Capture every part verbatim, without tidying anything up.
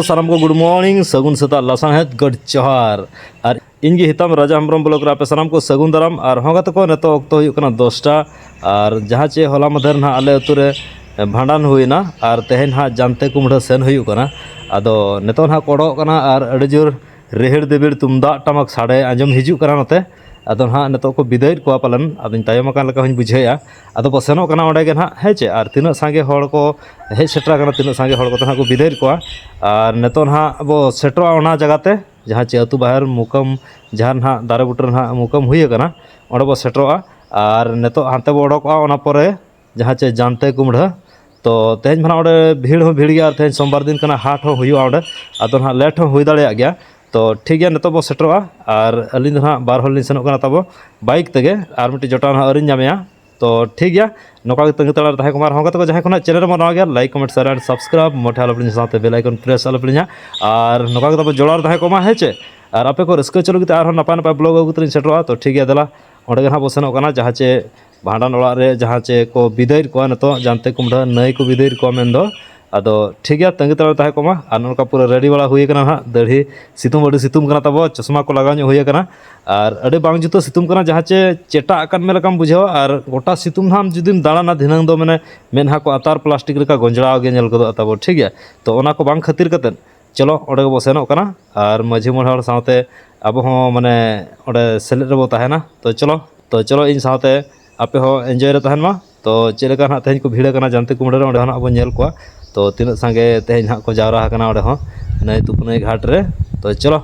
ᱥᱟᱱᱟᱢ ᱠᱚ good morning, ᱥᱟᱹᱜᱩᱱ ᱥᱮᱛᱟᱜ, ᱞᱟᱥᱟᱬᱦᱮᱫ ᱜᱚᱰ ᱡᱚᱦᱟᱨ᱾ ᱟᱨ ᱤᱧ ᱜᱮ ᱦᱤᱛᱟᱢ ᱨᱟᱡᱟ ᱦᱮᱢᱵᱨᱚᱢ ᱵᱞᱚᱠ ᱨᱮ ᱟᱯᱮ ᱥᱟᱱᱟᱢ ᱠᱚ ᱥᱟᱹᱜᱩᱱ ᱫᱟᱨᱟᱢ᱾ ᱟᱨ ᱦᱚᱸ ᱜᱟᱛᱮ ᱠᱚ, ᱱᱤᱛᱚᱜ ᱚᱠᱛᱚ ᱦᱩᱭᱩᱜ ᱠᱟᱱᱟ ᱫᱚᱥᱴᱟ᱾ ᱟᱨ ᱡᱟᱦᱟᱸ ᱪᱮ ᱦᱚᱞᱟ ᱢᱟᱫᱷᱮᱨ ᱱᱟᱦᱟᱜ ᱟᱞᱮ ᱟᱹᱛᱩ ᱨᱮ ᱵᱷᱟᱸᱰᱟᱱ ᱦᱩᱭᱱᱟ, ᱟᱨ ᱛᱮᱦᱮᱧ ᱱᱟᱦᱟᱜ ᱡᱟᱱᱛᱮ ᱠᱩᱢᱲᱟᱹ ᱥᱮᱱ ᱦᱩᱭᱩᱜ ᱠᱟᱱᱟ᱾ ᱟᱫᱚ ᱱᱤᱛᱚᱜ ᱱᱟᱦᱟᱜ ᱠᱚ ᱚᱰᱚᱠ ᱠᱟᱱᱟ, ᱟᱨ ᱟᱹᱰᱤ ᱡᱳᱨ ᱨᱤᱦᱤᱲ ᱫᱤᱵᱤᱲ ᱛᱩᱢᱫᱟᱜ ᱴᱟᱢᱟᱠ ᱥᱟᱰᱮ ᱟᱸᱡᱚᱢ ᱦᱤᱡᱩᱜ ᱠᱟᱱᱟ ᱱᱚᱛᱮ᱾ ᱟᱫᱚ ᱱᱟᱦᱟᱜ ᱱᱤᱛᱚᱜ ᱠᱚ ᱵᱤᱫᱟᱹᱭᱮᱫ ᱠᱚᱣᱟ ᱯᱟᱞᱮᱱ, ᱟᱫᱚᱧ ᱛᱟᱭᱚᱢ ᱟᱠᱟᱱ ᱞᱮᱠᱟ ᱦᱚᱸᱧ ᱵᱩᱡᱷᱟᱹᱣᱮᱫᱼᱟ᱾ ᱟᱫᱚ ᱵᱚ ᱥᱮᱱᱚᱜ ᱠᱟᱱᱟ ᱚᱸᱰᱮ ᱜᱮ ᱱᱟᱦᱟᱜ, ᱦᱮᱸ ᱪᱮ? ᱟᱨ ᱛᱤᱱᱟᱹᱜ ᱥᱟᱸᱜᱮ ᱦᱚᱲ ᱠᱚ ᱦᱮᱡ ᱥᱮᱴᱮᱨ ᱟᱠᱟᱱᱟ, ᱛᱤᱱᱟᱹᱜ ᱥᱟᱸᱜᱮ ᱦᱚᱲ ᱠᱚ ᱱᱟᱦᱟᱜ ᱠᱚ ᱵᱤᱫᱟᱹᱭᱮᱫ ᱠᱚᱣᱟ᱾ ᱟᱨ ᱱᱤᱛᱚᱜ ᱱᱟᱦᱟᱜ ᱵᱚ ᱥᱮᱴᱮᱨᱚᱜᱼᱟ ᱚᱱᱟ ᱡᱟᱭᱜᱟ ᱛᱮ, ᱡᱟᱦᱟᱸ ᱪᱮ ᱟᱹᱛᱩ ᱵᱟᱦᱮᱨ ᱢᱩᱠᱟᱹᱢ, ᱡᱟᱦᱟᱸ ᱱᱟᱦᱟᱜ ᱫᱟᱨᱮ ᱵᱩᱴᱟᱹ ᱨᱮ ᱱᱟᱦᱟᱜ ᱢᱩᱠᱟᱹᱢ ᱦᱩᱭ ᱟᱠᱟᱱᱟ, ᱚᱸᱰᱮ ᱵᱚ ᱥᱮᱴᱮᱨᱚᱜᱼᱟ᱾ ᱟᱨ ᱱᱤᱛᱚᱜ ᱦᱟᱱᱛᱮ ᱵᱚ ᱚᱰᱚᱠᱚᱜᱼᱟ, ᱚᱱᱟ ᱯᱚᱨᱮ ᱡᱟᱦᱟᱸ ᱪᱮ ᱡᱟᱱᱛᱮ ᱠᱩᱢᱲᱟᱹ᱾ ᱛᱚ ᱛᱮᱦᱮᱧ ᱢᱟ ᱱᱟᱦᱟᱜ ᱚᱸᱰᱮ ᱵᱷᱤᱲ ᱦᱚᱸ ᱵᱷᱤᱲ ᱜᱮᱭᱟ, ᱟᱨ ᱛᱮᱦᱮᱧ ᱥᱳᱢᱵᱟᱨ ᱫᱤᱱ ᱠᱟᱱᱟ, ᱦᱟᱴ ᱦᱚᱸ ᱦᱩᱭᱩᱜᱼᱟ ᱚᱸᱰᱮ᱾ ᱟᱫᱚ ᱱᱟᱦᱟᱜ ᱞᱮᱴ ᱦᱚᱸ ᱦᱩᱭ ᱫᱟᱲᱮᱭᱟᱜ ᱜᱮᱭᱟ᱾ ᱛᱚ ᱴᱷᱤᱠ ᱜᱮᱭᱟ, ᱱᱤᱛᱚᱜ ᱵᱚ ᱥᱮᱴᱮᱨᱚᱜᱼᱟ᱾ ᱟᱨ ᱟᱹᱞᱤᱧ ᱫᱚ ᱱᱟᱦᱟᱜ ᱵᱟᱨ ᱦᱚᱲ ᱞᱤᱧ ᱥᱮᱱᱚᱜ ᱠᱟᱱᱟ ᱛᱟᱵᱚ ᱵᱟᱭᱤᱠ ᱛᱮᱜᱮ, ᱟᱨ ᱢᱤᱫᱴᱤᱡ ᱡᱚᱴᱟᱣ ᱱᱟᱦᱟᱜ ᱟᱹᱣᱨᱤᱧ ᱧᱟᱢᱮᱭᱟ᱾ ᱛᱚ ᱴᱷᱤᱠ ᱜᱮᱭᱟ, ᱱᱚᱝᱠᱟ ᱜᱮ ᱛᱟᱹᱝᱜᱤ ᱛᱟᱲᱟᱜ ᱨᱮ ᱛᱟᱦᱮᱸ ᱠᱚᱜ ᱢᱟ᱾ ᱟᱨ ᱦᱚᱸ ᱜᱟᱛᱮ ᱠᱚ, ᱡᱟᱦᱟᱸᱭ ᱠᱚ ᱱᱟᱦᱟᱜ ᱪᱮᱱᱮᱞ ᱨᱮᱵᱚᱱ ᱱᱟᱣᱟ ᱜᱮᱭᱟ, like, comment, share and subscribe ᱢᱚᱴᱷᱮ ᱟᱞᱚᱯᱮ ᱦᱤᱲᱤᱧᱟ, ᱥᱟᱶᱛᱮ ᱵᱮᱞ ᱟᱭᱠᱚᱱ ᱯᱨᱮᱥ ᱟᱞᱚᱯᱮ ᱦᱤᱲᱤᱧᱟ᱾ ᱟᱨ ᱱᱚᱝᱠᱟ ᱜᱮ ᱛᱟᱵᱚ ᱡᱚᱲᱟᱣ ᱨᱮ ᱛᱟᱦᱮᱸ ᱠᱚᱜ ᱢᱟ, ᱦᱮᱸ ᱪᱮ? ᱟᱨ ᱟᱯᱮ ᱠᱚ ᱨᱟᱹᱥᱠᱟᱹ ᱦᱚᱪᱚ ᱞᱟᱹᱜᱤᱫ ᱛᱮ ᱟᱨᱦᱚᱸ ᱱᱟᱯᱟᱭ ᱱᱟᱯᱟᱭ ᱵᱞᱚᱜ ᱟᱹᱜᱩ ᱠᱟᱛᱮ ᱞᱤᱧ ᱥᱮᱴᱮᱨᱚᱜᱼᱟ᱾ ᱛᱚ ᱴᱷᱤᱠ ᱜᱮᱭᱟ, ᱫᱮᱞᱟ ᱚᱸᱰᱮ ᱜᱮ ᱱᱟᱦᱟᱜ ᱵᱚ ᱥᱮᱱᱚᱜ ᱠᱟᱱᱟ, ᱡᱟᱦᱟᱸ ᱪᱮ ᱵᱷᱟᱸᱰᱟᱱ ᱚᱲᱟᱜ ᱨᱮ ᱡᱟᱦᱟᱸ ᱪᱮ ᱠᱚ ᱵᱤᱫᱟᱹᱭᱮᱫ ᱠᱚᱣᱟ, ᱱᱤᱛᱚᱜ ᱡᱟᱱᱛᱮ ᱠᱩᱢᱲᱟᱹ ᱱᱟᱹᱭ ᱠᱚ ᱵᱤᱫᱟᱹᱭᱮᱫ ᱠᱚᱣᱟ ᱢᱮᱱᱫᱚ᱾ ᱟᱫᱚ ᱴᱷᱤᱠ ᱜᱮᱭᱟ, ᱛᱟᱹᱝᱜᱤ ᱛᱟᱲᱟᱜ ᱨᱮ ᱛᱟᱦᱮᱸ ᱠᱚᱜ ᱢᱟ᱾ ᱟᱨ ᱱᱚᱝᱠᱟ ᱯᱩᱨᱟᱹ ᱨᱮᱰᱤ ᱵᱟᱲᱟ ᱦᱩᱭ ᱟᱠᱟᱱᱟ ᱱᱟᱦᱟᱜ, ᱫᱟᱹᱲᱦᱤ ᱥᱤᱛᱩᱝ, ᱟᱹᱰᱤ ᱥᱤᱛᱩᱝ ᱠᱟᱱᱟ ᱛᱟᱵᱚ, ᱪᱚᱥᱢᱟ ᱠᱚ ᱞᱟᱜᱟᱣ ᱧᱚᱜ ᱦᱩᱭ ᱟᱠᱟᱱᱟ᱾ ᱟᱨ ᱟᱹᱰᱤ ᱵᱟᱝ ᱡᱩᱛᱟᱹ ᱥᱤᱛᱩᱝ ᱠᱟᱱᱟ, ᱡᱟᱦᱟᱸ ᱪᱮ ᱪᱮᱴᱟᱜ ᱟᱠᱟᱱ ᱢᱮ ᱞᱮᱠᱟᱢ ᱵᱩᱡᱷᱟᱹᱣᱟ᱾ ᱟᱨ ᱜᱚᱴᱟ ᱥᱤᱛᱩᱝ ᱱᱟᱦᱟᱜ ᱡᱩᱫᱤᱢ ᱫᱟᱬᱟᱱᱟ ᱫᱷᱤᱱᱟᱹᱝ ᱫᱚ, ᱢᱟᱱᱮ ᱢᱮᱫᱦᱟ ᱠᱚ ᱟᱛᱟᱨ ᱯᱞᱟᱥᱴᱤᱠ ᱞᱮᱠᱟ ᱜᱚᱸᱡᱲᱟᱣ ᱜᱮ ᱧᱮᱞ ᱜᱚᱫᱚᱜᱼᱟ ᱛᱟᱵᱚ, ᱴᱷᱤᱠ ᱜᱮᱭᱟ᱾ ᱛᱚ ᱚᱱᱟ ᱠᱚ ᱵᱟᱝ ᱠᱷᱟᱹᱛᱤᱨ ᱠᱟᱛᱮᱫ, ᱪᱚᱞᱚ ᱚᱸᱰᱮ ᱜᱮᱵᱚ ᱥᱮᱱᱚᱜ ᱠᱟᱱᱟ᱾ ᱟᱨ ᱢᱟᱹᱡᱷᱤ ᱢᱚᱬᱮ ᱦᱚᱲ ᱥᱟᱶᱛᱮ ᱟᱵᱚ ᱦᱚᱸ ᱢᱟᱱᱮ ᱚᱸᱰᱮ ᱥᱮᱞᱮᱫ ᱨᱮᱵᱚ ᱛᱟᱦᱮᱱᱟ᱾ ᱛᱚ ᱪᱚᱞᱚ, ᱛᱚ ᱪᱚᱞᱚ ᱤᱧ ᱥᱟᱶᱛᱮ ᱟᱯᱮ ᱦᱚᱸ ᱮᱱᱡᱚᱭ ᱨᱮ ᱛᱟᱦᱮᱱ ᱢᱟ᱾ ᱛᱚ ᱪᱮᱫ ᱞᱮᱠᱟ ᱱᱟᱦᱟᱜ ᱛᱮᱦᱮᱧ ᱠᱚ ᱵᱷᱤᱲ ᱟᱠᱟᱱᱟ ᱡᱟᱱᱛᱮ ᱠᱩᱢᱲᱟᱹ ᱨᱮ, ᱚᱸᱰᱮ ᱦᱚᱸ ᱱᱟᱦᱟᱜ ᱵᱚᱱ ᱧᱮᱞ ᱠᱚᱣᱟ᱾ ᱛᱚ ᱛᱤᱱᱟᱹᱜ ᱥᱟᱸᱜᱮ ᱛᱮᱦᱮᱧ ᱱᱟᱦᱟᱜ ᱠᱚ ᱡᱟᱣᱨᱟ ᱟᱠᱟᱱᱟ ᱚᱸᱰᱮ ᱦᱚᱸ, ᱱᱟᱹᱭ ᱛᱩᱯᱩᱱᱟᱹᱭ ᱜᱷᱟᱴ ᱨᱮ᱾ ᱛᱚ ᱪᱚᱞᱚ,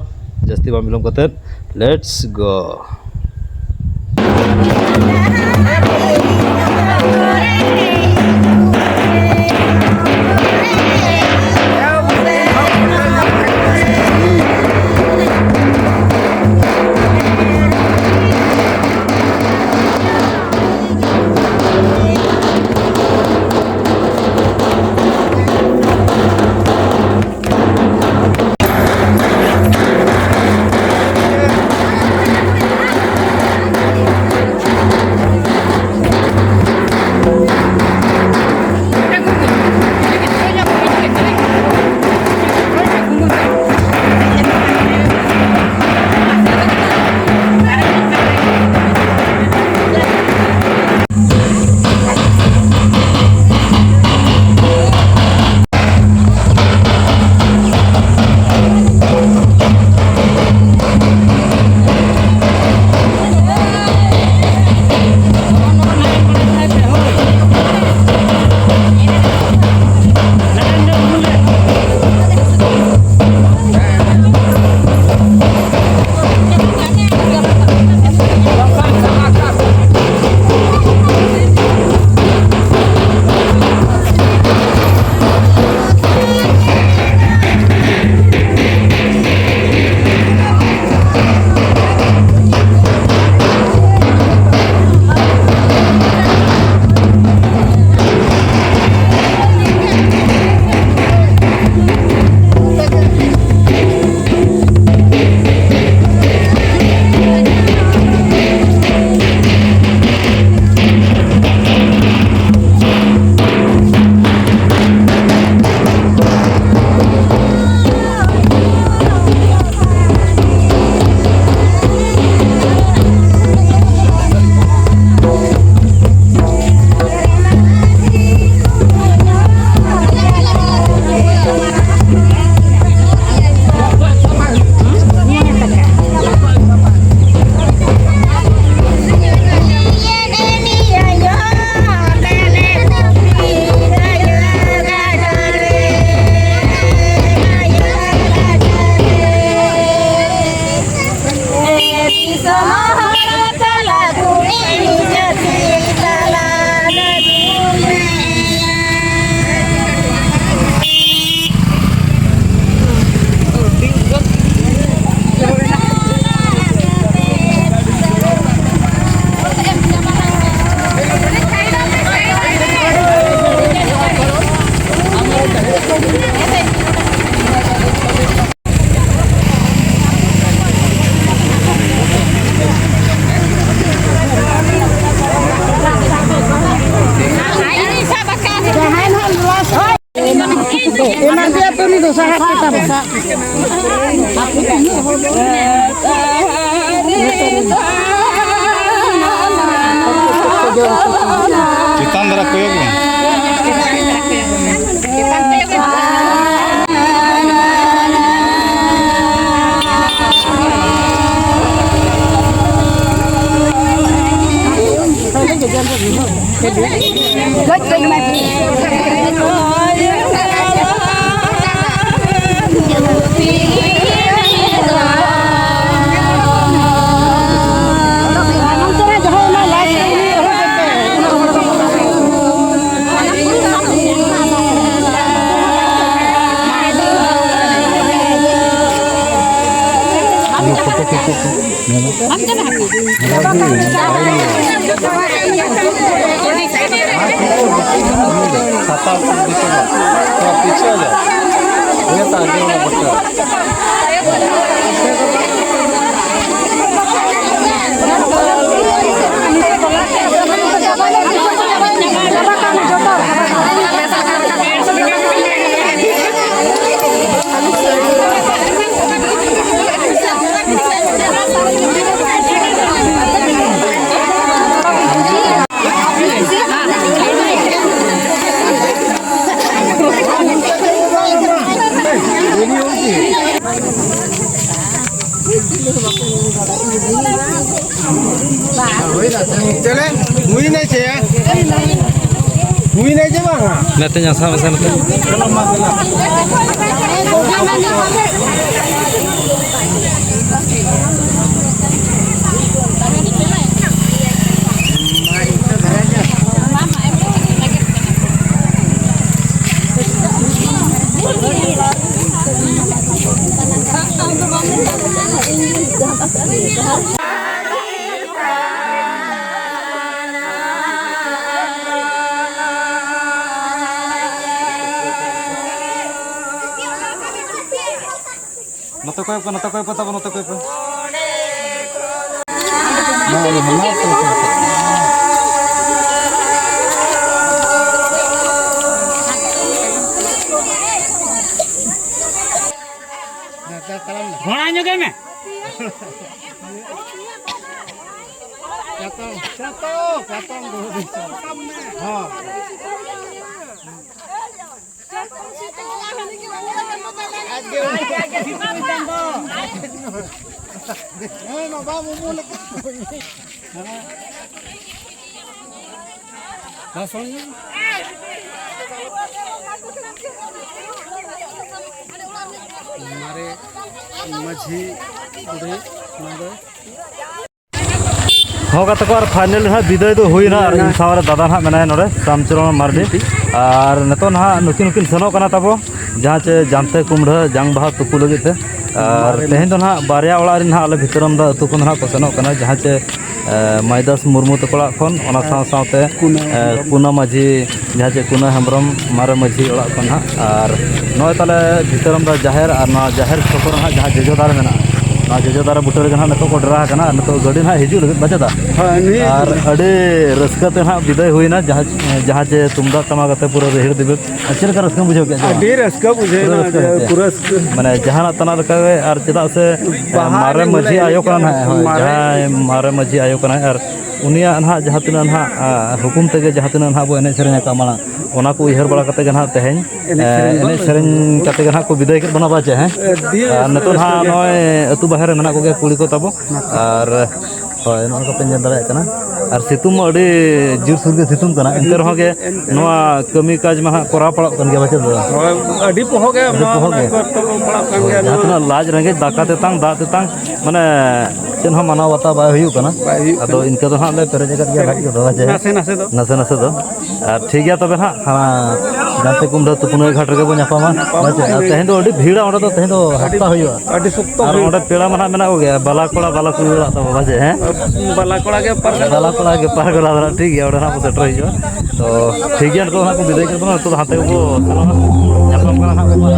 ᱡᱟᱹᱥᱛᱤ ᱵᱟᱝ ᱵᱤᱞᱚᱢ ᱠᱟᱛᱮᱫ, let's go᱾ ᱪᱮᱛᱟᱱ ᱫᱷᱟᱨᱟ ᱠᱚᱭᱚᱜ ᱵᱮᱱ᱾ ᱪᱮᱞᱮ ᱦᱩᱭᱱᱟ ᱪᱮ? ᱦᱩᱭᱱᱟ ᱪᱮ ᱵᱟᱝᱟ? ᱱᱟᱛᱮ ᱧᱟᱥᱟ ᱢᱮᱥᱟ ᱱᱟᱛᱮ᱾ ᱱᱚᱛᱮ ᱠᱚᱭᱚᱜ ᱯᱮ, ᱱᱚᱛᱮ ᱠᱚᱭᱚᱜ ᱯᱮ, ᱛᱟᱵᱚ ᱱᱚᱛᱮ ᱠᱚᱭᱚᱜ ᱯᱮ᱾ ᱜᱷᱚᱲᱟ ᱧᱚᱜᱮ ᱢᱮ᱾ ᱪᱟᱛᱚᱢ, ᱪᱟᱛᱚᱢ, ᱪᱟᱛᱚᱢ ᱫᱚ ᱦᱩᱭ ᱥᱟᱵ ᱢᱮ᱾ ᱦᱚᱸ᱾ ᱟᱡ ᱜᱮ ᱩᱢᱩᱞ ᱠᱟᱱ ᱫᱚ᱾ ᱦᱮᱸ, ᱢᱟ ᱵᱟᱢ ᱩᱢᱩᱞ ᱠᱟᱱ᱾ ᱢᱟᱨᱮ ᱢᱟᱹᱡᱷᱤ ᱵᱩᱰᱷᱤ ᱱᱚᱰᱮ᱾ ᱦᱚᱸ ᱜᱟᱛᱮ ᱠᱚ, ᱟᱨ final ᱨᱮ ᱦᱟᱸᱜ ᱵᱤᱫᱟᱹᱭ ᱫᱚ ᱦᱩᱭᱱᱟ, ᱟᱨ ᱤᱧ ᱥᱟᱶ ᱨᱮ ᱫᱟᱫᱟ ᱱᱟᱦᱟᱜ ᱢᱮᱱᱟᱭᱟ ᱱᱚᱰᱮ, ᱨᱟᱢᱪᱚᱨᱚᱱ ᱢᱟᱨᱰᱤ᱾ ᱟᱨ ᱱᱤᱛᱚᱜ ᱱᱟᱦᱟᱜ ᱱᱩᱠᱤᱱ ᱦᱚᱸᱠᱤᱱ ᱥᱮᱱᱚᱜ ᱠᱟᱱᱟ ᱛᱟᱵᱚ, ᱡᱟᱦᱟᱸ ᱪᱮ ᱡᱟᱢᱛᱮ ᱠᱩᱢᱰᱷᱟᱹ ᱡᱟᱝ ᱵᱟᱦᱟ ᱛᱩᱯᱩ ᱞᱟᱹᱜᱤᱫ ᱛᱮ᱾ ᱟᱨ ᱛᱮᱦᱮᱧ ᱫᱚ ᱱᱟᱦᱟᱜ ᱵᱟᱨᱭᱟ ᱚᱲᱟᱜ ᱨᱮᱱ ᱱᱟᱦᱟᱜ ᱟᱞᱮ ᱵᱷᱤᱛᱟᱹᱨᱟᱢᱫᱟ ᱟᱹᱛᱩ ᱠᱷᱚᱱ ᱫᱚ ᱱᱟᱦᱟᱜ ᱠᱚ ᱥᱮᱱᱚᱜ ᱠᱟᱱᱟ, ᱡᱟᱦᱟᱸ ᱪᱮ ᱮ, ᱢᱟᱹᱭᱫᱟᱥ ᱢᱩᱨᱢᱩ ᱛᱟᱠᱚ ᱚᱲᱟᱜ ᱠᱷᱚᱱ, ᱚᱱᱟ ᱥᱟᱶ ᱥᱟᱶᱛᱮ, ᱠᱩᱱᱟᱹ ᱮ, ᱦᱮᱢᱵᱨᱚᱢ᱾ ᱠᱩᱱᱟᱹ ᱢᱟᱹᱡᱷᱤ, ᱡᱟᱦᱟᱸ ᱪᱮ ᱠᱩᱱᱟᱹ ᱦᱮᱢᱵᱨᱚᱢ ᱢᱟᱨᱮ ᱢᱟᱹᱡᱷᱤ ᱚᱲᱟᱜ ᱠᱷᱚᱱ ᱦᱟᱸᱜ᱾ ᱟᱨ ᱱᱚᱜᱼᱚᱭ ᱛᱟᱞᱮ ᱵᱷᱤᱛᱟᱹᱨᱟᱢᱫᱟ ᱡᱟᱦᱮᱨ, ᱟᱨ ᱱᱚᱣᱟ ᱡᱟᱦᱮᱨ ᱪᱷᱚᱠ ᱨᱮ ᱦᱟᱸᱜ ᱡᱟᱦᱟᱸ ᱡᱚᱡᱚ ᱫᱟᱨᱮ ᱢᱮᱱᱟᱜᱼᱟ, ᱱᱚᱣᱟ ᱡᱚᱡᱚ ᱫᱟᱨᱮ ᱵᱩᱴᱟᱹ ᱨᱮᱜᱮ ᱦᱟᱸᱜ ᱱᱤᱛᱚᱜ ᱠᱚ ᱰᱮᱨᱟ ᱟᱠᱟᱱᱟ, ᱟᱨ ᱱᱤᱛᱚᱜ ᱜᱟᱹᱰᱤ ᱦᱟᱸᱜ ᱦᱤᱡᱩᱜ ᱞᱟᱹᱜᱤᱫ ᱵᱟᱡᱮᱫᱟ᱾ ᱦᱳᱭ, ᱱᱤᱭᱟᱹ ᱟᱨ ᱟᱹᱰᱤ ᱨᱟᱹᱥᱠᱟᱹ ᱛᱮ ᱦᱟᱸᱜ ᱵᱤᱫᱟᱹᱭ ᱦᱩᱭᱱᱟ, ᱡᱟᱦᱟᱸ, ᱡᱟᱦᱟᱸ ᱪᱮ ᱛᱩᱢᱫᱟᱜ ᱴᱟᱢᱟᱠ ᱟᱛᱮ ᱯᱩᱨᱟᱹ ᱨᱤᱦᱤᱲ ᱫᱤᱵᱤᱲ᱾ ᱟᱨ ᱪᱮᱫ ᱞᱮᱠᱟ ᱨᱟᱹᱥᱠᱟᱹᱢ ᱵᱩᱡᱷᱟᱹᱣ ᱠᱮᱫᱼᱟ ᱡᱮ ᱟᱹᱰᱤ ᱵᱟᱝ? ᱨᱟᱹᱥᱠᱟᱹ ᱵᱩᱡᱷᱟᱹᱣ ᱯᱩᱨᱟᱹ ᱮᱱᱟ, ᱨᱟᱹᱥᱠᱟᱹ ᱡᱮ ᱜᱮ ᱪᱮ? ᱯᱩᱨᱟᱹ ᱨᱟᱹᱥᱠᱟᱹ᱾ ᱢᱟᱱᱮ ᱡᱟᱦᱟᱱᱟᱜ ᱛᱟᱱᱟᱜ ᱞᱮᱠᱟ ᱜᱮ, ᱟᱨ ᱪᱮᱫᱟᱜ ᱥᱮ, ᱵᱟᱦᱟ ᱢᱟᱨᱮ ᱮᱱᱮᱡ ᱢᱟᱹᱡᱷᱤ ᱞᱮᱠᱟ ᱟᱭᱳ ᱠᱟᱱᱟ ᱱᱟᱦᱟᱜ, ᱦᱳᱭ, ᱢᱟᱨᱮ ᱡᱟᱦᱟᱸᱭ ᱢᱟᱨᱮ ᱢᱟᱹᱡᱷᱤ ᱟᱭᱳ ᱠᱟᱱᱟᱭ, ᱟᱨ ᱩᱱᱤᱭᱟᱜ ᱱᱟᱦᱟᱜ ᱡᱟᱦᱟᱸ ᱛᱤᱱᱟᱹᱜ ᱱᱟᱦᱟᱜ, ᱟ, ᱦᱩᱠᱩᱢ ᱛᱮᱜᱮ ᱡᱟᱦᱟᱸ ᱛᱤᱱᱟᱹᱜ ᱱᱟᱦᱟᱜ ᱵᱚ ᱮᱱᱮᱡ ᱥᱮᱨᱮᱧ ᱟᱠᱟᱫ ᱢᱟᱲᱟᱝ, ᱚᱱᱟ ᱠᱚ ᱩᱭᱦᱟᱹᱨ ᱵᱟᱲᱟ ᱠᱟᱛᱮ ᱜᱮ ᱱᱟᱦᱟᱜ ᱛᱮᱦᱮᱧ, ᱮᱱᱮᱡ ᱮ, ᱥᱮᱨᱮᱧ ᱮᱱᱮᱡ ᱵᱟᱝ? ᱥᱮᱨᱮᱧ ᱠᱟᱛᱮ ᱜᱮ ᱱᱟᱦᱟᱜ ᱠᱚ ᱵᱤᱫᱟᱹᱭ ᱠᱮᱫ ᱵᱚᱱᱟ, ᱵᱟᱪᱮ, ᱦᱮᱸ? ᱟᱹᱰᱤ ᱟᱨ ᱨᱟᱹᱥᱠᱟᱹ, ᱱᱤᱛᱚᱜ ᱨᱟᱹᱥᱠᱟᱹ ᱱᱟᱦᱟᱜ ᱜᱮ᱾ ᱱᱚᱜᱼᱚᱭ ᱟᱹᱛᱩ ᱵᱟᱦᱮᱨ ᱨᱮ ᱢᱮᱱᱟᱜ ᱠᱚᱜᱮᱭᱟ ᱠᱩᱲᱤ ᱠᱚ ᱛᱟᱵᱚ, ᱟᱨ ᱦᱳᱭ, ᱱᱚᱜᱼᱚᱭ ᱱᱚᱝᱠᱟ ᱯᱮ ᱧᱮᱞ ᱫᱟᱲᱮᱭᱟᱜ ᱠᱟᱱᱟ᱾ ᱟᱨ ᱥᱤᱛᱩᱝ ᱢᱟ ᱟᱹᱰᱤ ᱡᱳᱨᱥᱳᱨ ᱜᱮ ᱥᱤᱛᱩᱝ ᱠᱟᱱᱟ, ᱮᱱᱛᱮ ᱨᱮᱦᱚᱸ ᱜᱮ ᱮᱱᱛᱮ ᱨᱮᱦᱚᱸ᱾ ᱱᱚᱣᱟ ᱠᱟᱹᱢᱤ ᱠᱟᱡᱽ ᱢᱟ ᱦᱟᱸᱜ ᱠᱚᱨᱟᱣ ᱯᱟᱲᱟᱜ ᱠᱟᱱ ᱜᱮᱭᱟ, ᱵᱟᱪᱮ ᱫᱚ? ᱦᱳᱭ, ᱟᱹᱰᱤ ᱯᱚᱦᱚ ᱜᱮ ᱟᱹᱰᱤ ᱱᱚᱣᱟ ᱯᱚᱦᱚ ᱜᱮ᱾ ᱠᱚᱨᱟᱣ ᱯᱟᱲᱟᱜ ᱠᱟᱱ ᱦᱳᱭ, ᱜᱮᱭᱟ, ᱡᱟᱦᱟᱸ ᱱᱚᱣᱟ᱾ ᱛᱤᱱᱟᱹᱜ ᱞᱟᱡ ᱨᱮᱸᱜᱮᱡ ᱫᱟᱠᱟ ᱛᱮᱛᱟᱝ, ᱫᱟᱜ ᱛᱮᱛᱟᱝ, ᱢᱟᱱᱮ ᱪᱮᱫ ᱦᱚᱸ ᱢᱟᱱᱟᱣ ᱵᱟᱛᱟᱣ ᱵᱟᱭ ᱦᱩᱭᱩᱜ ᱠᱟᱱᱟ᱾ ᱵᱟᱭ ᱦᱩᱭᱩᱜ ᱟᱫᱚ ᱠᱟᱱᱟ᱾ ᱤᱱᱠᱟᱹ ᱫᱚ ᱦᱟᱸᱜ ᱞᱮ ᱯᱮᱨᱮᱡ ᱟᱠᱟᱫ ᱜᱮᱭᱟ ᱞᱟᱡ ᱠᱚᱫᱚ, ᱦᱮᱸ ᱪᱮ? ᱱᱟᱥᱮ ᱱᱟᱥᱮ ᱫᱚ᱾ ᱱᱟᱥᱮ ᱱᱟᱥᱮ ᱫᱚ᱾ ᱟᱨ ᱴᱷᱤᱠ ᱜᱮᱭᱟ ᱛᱚᱵᱮ ᱦᱟᱸᱜ, ᱦᱟᱱᱟ ᱡᱟᱱᱛᱮ ᱠᱩᱢᱰᱷᱟᱹ ᱛᱩᱯᱩᱱᱟᱹᱭ ᱜᱷᱟᱴ ᱨᱮᱜᱮ ᱵᱚᱱ ᱧᱟᱯᱟᱢᱟ᱾ ᱧᱟᱯᱟᱢᱟ᱾ ᱦᱮᱸ ᱪᱮ? ᱟᱨ ᱛᱮᱦᱮᱧ ᱫᱚ ᱟᱹᱰᱤ ᱵᱷᱤᱲᱟ, ᱚᱸᱰᱮ ᱫᱚ ᱛᱮᱦᱮᱧ ᱫᱚ ᱟᱹᱰᱤ, ᱦᱟᱯᱛᱟ ᱦᱩᱭᱩᱜᱼᱟ᱾ ᱟᱹᱰᱤ ᱥᱚᱠᱛᱚ ᱟᱨ ᱵᱷᱤᱲ᱾ ᱚᱸᱰᱮ ᱯᱮᱲᱟ ᱢᱟ ᱱᱟᱦᱟᱜ ᱢᱮᱱᱟᱜ ᱠᱚᱜᱮᱭᱟ, ᱵᱟᱞᱟ ᱠᱚᱲᱟ, ᱵᱟᱞᱟ ᱠᱩᱲᱤ ᱚᱲᱟᱜ ᱛᱟᱵᱚ, ᱵᱟᱡᱮ, ᱦᱮᱸ? ᱵᱟᱞᱟ ᱠᱚᱲᱟ ᱜᱮ ᱯᱟᱨᱜᱟᱱᱟ᱾ ᱵᱟᱞᱟ ᱠᱚᱲᱟ ᱜᱮ ᱯᱟᱨᱜᱟᱱᱟ, ᱴᱷᱤᱠ ᱜᱮᱭᱟ, ᱚᱸᱰᱮ ᱱᱟᱦᱟᱜ ᱵᱚᱱ ᱥᱮᱴᱮᱨ ᱦᱤᱡᱩᱜᱼᱟ᱾ ᱛᱚ, ᱴᱷᱤᱠ ᱜᱮᱭᱟ, ᱱᱤᱛᱚᱜ ᱫᱚ ᱦᱟᱸᱜ ᱠᱚ ᱵᱤᱫᱟᱹᱭ ᱠᱮᱫ ᱵᱚᱱᱟ, ᱱᱤᱛᱚᱜ ᱫᱚ ᱦᱟᱱᱛᱮ ᱜᱮᱵᱚ ᱥᱮᱱᱚᱜᱼᱟ᱾ ᱧᱟᱯᱟᱢ ᱠᱟᱱᱟ ᱦᱟᱸᱜ ᱵᱚᱱ᱾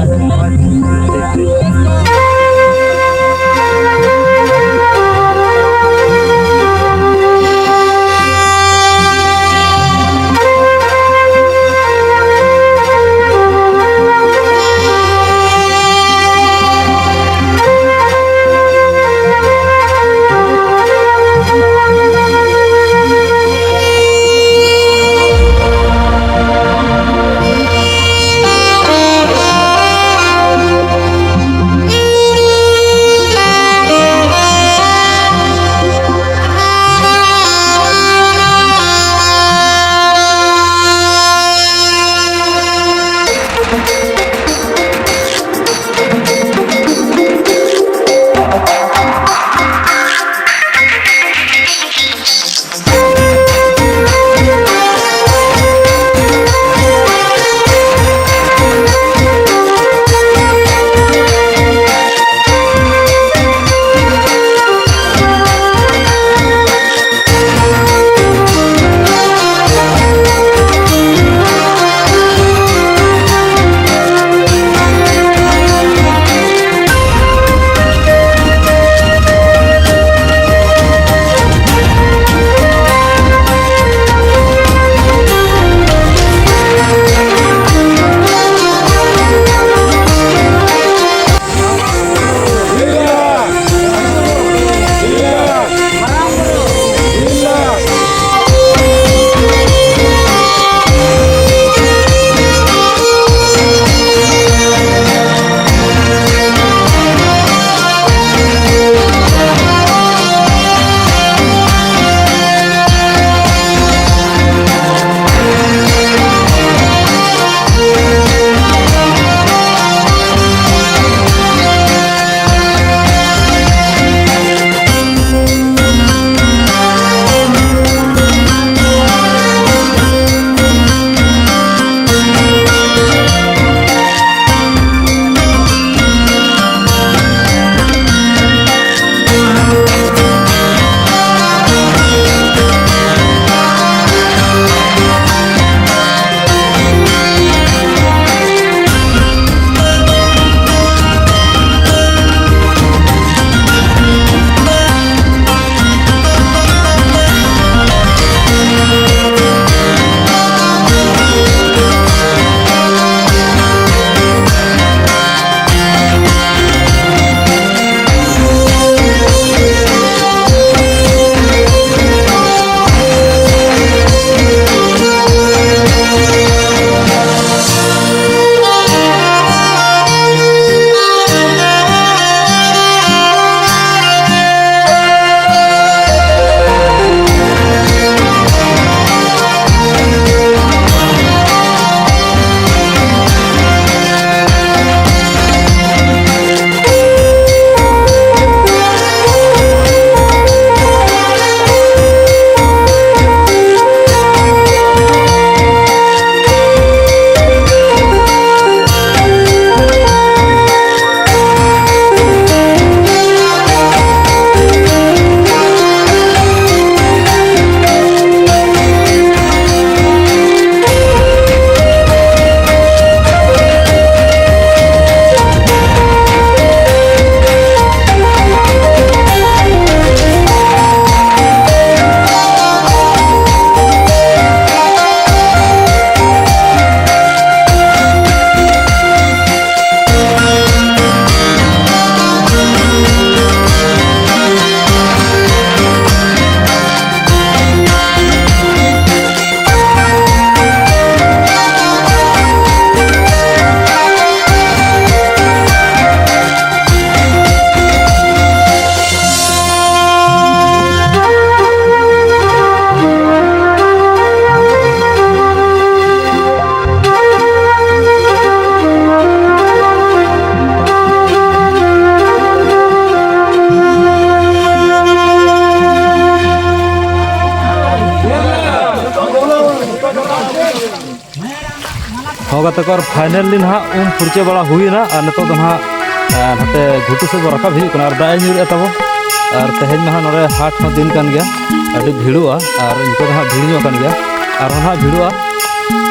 ᱴᱷᱤᱠ, ᱴᱷᱤᱠ᱾ ᱛᱟᱠᱚ ᱟᱨ finally ᱱᱟᱦᱟᱜ ᱩᱢ ᱯᱷᱩᱨᱪᱟᱹ ᱵᱟᱲᱟ ᱦᱩᱭᱱᱟ ᱟᱨ ᱱᱤᱛᱚᱜ ᱫᱚ ᱱᱟᱦᱟᱜ, ᱮ, ᱱᱚᱛᱮ ᱜᱷᱩᱴᱩ ᱥᱮᱫ ᱵᱚ ᱨᱟᱠᱟᱵ ᱦᱤᱡᱩᱜ ᱠᱟᱱᱟ ᱟᱨ ᱫᱟᱜ ᱮ ᱧᱩᱨᱮᱫᱼᱟ ᱛᱟᱵᱚ᱾ ᱟᱨ ᱛᱮᱦᱮᱧ ᱢᱟ ᱦᱟᱸᱜ ᱱᱚᱰᱮ ᱦᱟᱴ ᱦᱚᱸ ᱫᱤᱱ ᱠᱟᱱ ᱜᱮᱭᱟ, ᱟᱹᱰᱤ ᱵᱷᱤᱲᱚᱜᱼᱟ ᱟᱨ ᱤᱱᱠᱟᱹ ᱫᱚ ᱦᱟᱸᱜ ᱵᱷᱤᱲ ᱧᱚᱜ ᱠᱟᱱ ᱜᱮᱭᱟ, ᱟᱨᱦᱚᱸ ᱦᱟᱸᱜ ᱵᱷᱤᱲᱚᱜᱼᱟ᱾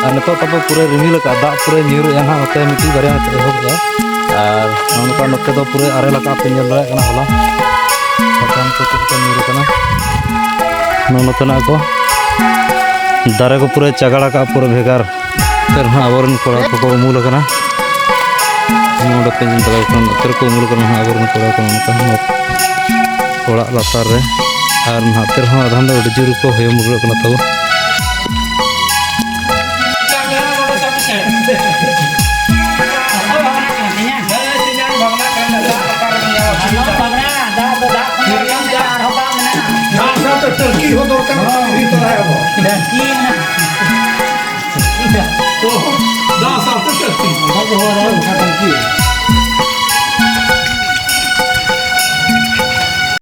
ᱟᱨ ᱱᱤᱛᱚᱜ ᱛᱟᱵᱚ ᱯᱩᱨᱟᱹ ᱨᱤᱢᱤᱞ ᱟᱠᱟᱫ, ᱫᱟᱜ ᱯᱩᱨᱟᱹ ᱧᱩᱨᱮᱫᱼᱟ ᱱᱟᱦᱟᱜ, ᱱᱚᱛᱮ ᱢᱤᱫᱴᱤᱡ ᱵᱟᱨᱭᱟ ᱱᱚᱛᱮ ᱮᱦᱚᱵ ᱮᱫᱼᱟ᱾ ᱟᱨ ᱱᱚᱜᱼᱚ ᱱᱚᱝᱠᱟ ᱱᱚᱛᱮ ᱫᱚ ᱯᱩᱨᱟᱹ ᱟᱨᱮᱞ ᱟᱠᱟᱫ ᱯᱮ ᱧᱮᱞ ᱫᱟᱲᱮᱭᱟᱜ ᱠᱟᱱᱟ ᱦᱚᱞᱟ ᱥᱟᱠᱟᱢ ᱠᱚ ᱪᱮᱫ ᱞᱮᱠᱟ ᱧᱩᱨ ᱟᱠᱟᱱᱟ᱾ ᱱᱚᱜᱼᱚ ᱱᱚᱛᱮᱱᱟᱜ ᱠᱚ ᱫᱟᱨᱮ ᱠᱚ ᱯᱩᱨᱟᱹ ᱪᱟᱜᱟᱲ ᱟᱠᱟᱫ, ᱯᱩᱨᱟᱹ ᱵᱷᱮᱜᱟᱨ᱾ ᱱᱚᱛᱮ ᱨᱮᱦᱚᱸ ᱟᱵᱚᱨᱮᱱ ᱠᱚᱲᱟ ᱠᱚᱠᱚ ᱩᱢᱩᱞ ᱟᱠᱟᱱᱟ᱾ ᱱᱚᱰᱮ ᱯᱮ ᱧᱮᱞ ᱫᱟᱲᱮᱭᱟᱠᱚ ᱠᱟᱱᱟ, ᱱᱚᱛᱮ ᱨᱮᱠᱚ ᱩᱢᱩᱞ ᱟᱠᱟᱱᱟ ᱱᱟᱦᱟᱜ ᱟᱵᱚᱨᱮᱱ ᱠᱚᱲᱟ ᱠᱚ, ᱱᱚᱝᱠᱟ ᱚᱲᱟᱜ ᱞᱟᱛᱟᱨ ᱨᱮ᱾ ᱟᱨ ᱱᱟᱦᱟᱜ ᱱᱚᱛᱮ ᱨᱮᱦᱚᱸ ᱟᱫᱷᱟᱱ ᱫᱚ ᱟᱹᱰᱤ ᱡᱳᱨ ᱜᱮᱠᱚ ᱦᱚᱭᱚ ᱢᱩᱰᱨᱟᱹᱜ ᱠᱟᱱᱟ ᱛᱟᱵᱚ᱾ ᱫᱟᱜ ᱥᱟᱶᱛᱮ ᱴᱟᱹᱝᱠᱤ ᱦᱚᱸ ᱫᱚᱨᱠᱟᱨᱚᱜ ᱠᱟᱱᱟ, ᱤᱫᱤ ᱛᱚᱨᱟᱭᱟᱵᱚ᱾ ᱴᱟᱹᱝᱠᱤ ᱢᱮᱱᱟᱜᱼᱟ᱾ ᱛᱚ, ᱫᱟᱜ ᱥᱟᱶᱛᱮ ᱴᱟᱹᱝᱠᱤ᱾